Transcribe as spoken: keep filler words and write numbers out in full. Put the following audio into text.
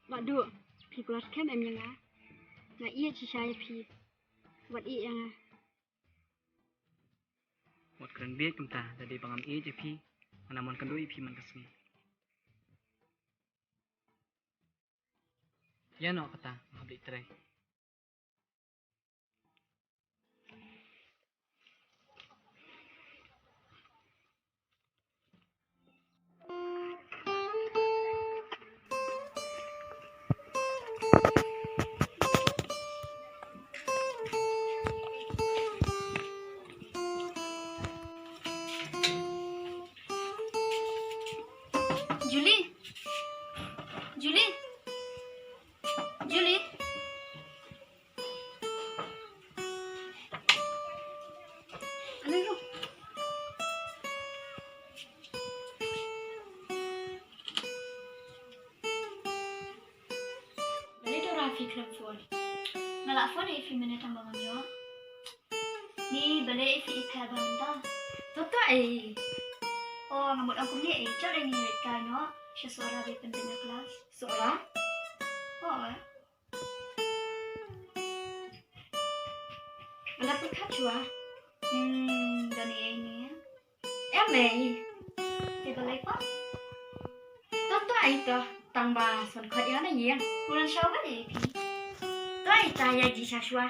Bah Duh, phi kular skhem em ïa nga? Nga ïeit shisha ïa phi. Wat ïeit ïa nga. Wat kren bieit kumta, da dei ba ngam ïeit ïa phi, nga la mon kynduh ïa phi man ka sngi. Ïa noh kata, nga hap leit trei. Julie. Julie. Julie. Alei ruh. Balei to rah phi khlem phone? Nga la phone ïa phi mynne tang ba ngam ïoh. Ni balei phi ïeit kai ba mynta? To to ei. Oh, nga mut ong kumne ei. Chal ei ngi ïeit kai noh. Sha Sohra ba pynbeit na klas. Sohra? Oh. Nga la pyrkhat shuwa. Hmm, da ni ei ni. Em ei. Te balei pat? To to ei to. Tang ba son khot ïa nga na ïing. Ngan sha ba dei phi. To ei ta ïa ji sha shuwa.